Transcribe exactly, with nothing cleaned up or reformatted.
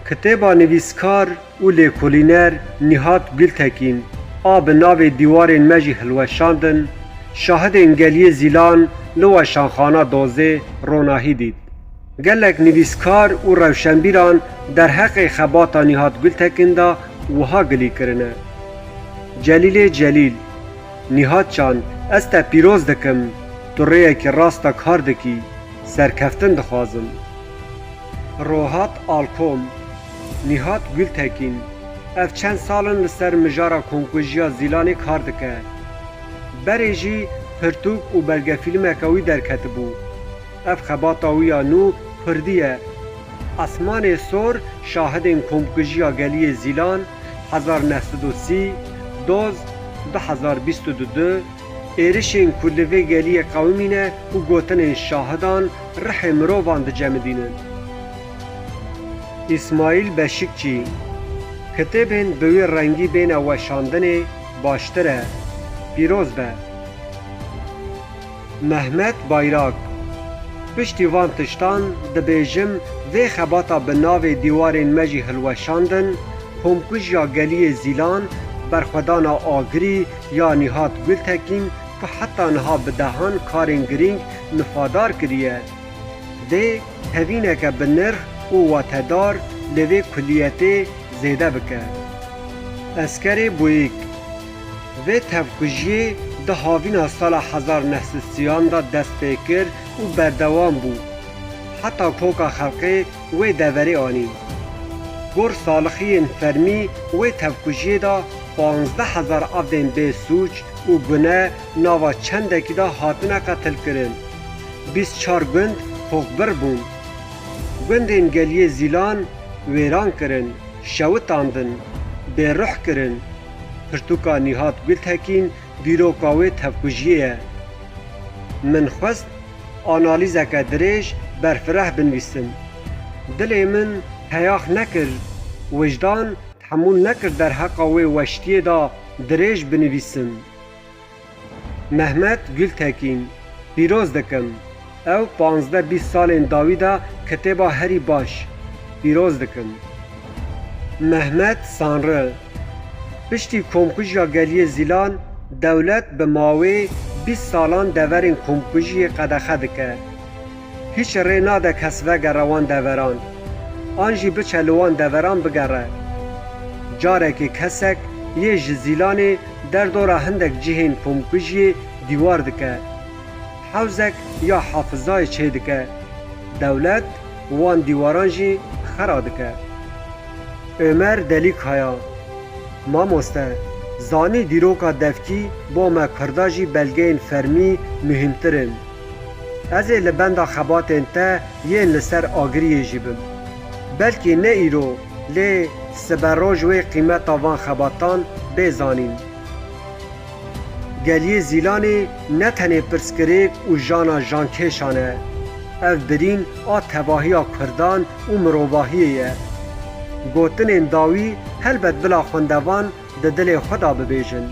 Kitêba nivîskar û lêkolîner Nîhat Gultekîn a bi navê Dîwarên Me jî hilweşandin, şahidên Geliyê Zîlan li Weşanxana Dozê ronahî dît. Gelek nivîskar û rewşenbîran derheqê xebata Nîhat Gultekîn de wiha gilî kirine. Celîlê Celîl, Nîhat can, ez te pîroz dikim, tu rêyekî rast de kar dikî, serkeftin dixwazim. Rohat Alkom, Nîhat Gultekîn, ev çend sal in li ser mijara komkujiya Zîlanê kar dike. Berê jî pirtûk û belgefîlmeke wî derketibû. Ev xebata wî ya nû kurdî ye. Esmanê Sor şahidên komkujiya Geliyê Zîlan, hezar neh sed û sî, Doz, du hezar bîst û du, êrişên ku li vê geliyê qewimîne û gotinên şahidan rihê mirovan dicemidînin. Îsmaîl Beşikçî, kitêbên bi wî rengî bêne weşandinê baştir e. Pîroz be. Mehmet Bayrak, piştî van tiştan dibêjim, vê xebata bi navê Dîwarên Me jî hilweşandin, komkujiya Geliyê Zîlan, berxwedana agirî ya Nîhat Gultekîn ku heta niha bi dehan karên girîng nifadar kiriye, dê tevîneke bi nirx û watedar li vê kuliyetê zêde bike. Eskerê Bûyîk, vê tevkujiyê di havîna sala hezar neh sed sîyan de dest pê kir û berdewam bû, heta koka xelqê wê deverê anî. Gor salixiyên fermî wê tevkujiyê de panzdeh hezar evdên bê sûc û gune nava çendekî de hatine qetilkirin. Bîst çar gund koxbir bûn. Gundên Geliyê Zîlan wêran kirin, şewitandin, bêruh kirin. Pirtûka Nîhat Gultekîn dîroka wê tevkujiyê ye. Min xwest analîzeke dirêj berfireh binivîsim. Dilê min heyax nekir, wijdan tehemûl nekir derheqa wê weştiyê de dirêj binivîsim. Mehmet Gultekîn, pîroz dikim. Ew panzdeh bîst salên dawî de kitêba herî baş, pîroz dikim. Mehmet Sanri, piştî komkujiya Geliyê Zîlan, dewlet bi mawê bîst salan deverên komkujiyê qedexe dike. Hîç rê nade kes vegere wan deveran, an jî biçe li wan deveran bigere. Carekê kesek yê ji Zîlanê derdora hindek cihên komkujiyê dîwar dike. Hewzek ya hafizayê çêdike. Dewlet wan dîwaran jî xera dike. Omer Delîkaya, mamoste, zanî dîroka devkî bo me kurda jî belgeyên fermî muhîmtir in. Ez ê li benda xebatên te yên li ser agiriyê jî bim. Belkî ne îro, lê siberoj wê qîmeta van xebatan bê zanîn. Geliyê Zîlanê ne tenê pirsgirêk û jana jankêşan e. Ev birîn a tevahiya kurdan û mirovahiyê ye. Gotinên dawî helbet bila xwendevan di dilê xwe de bibêjin.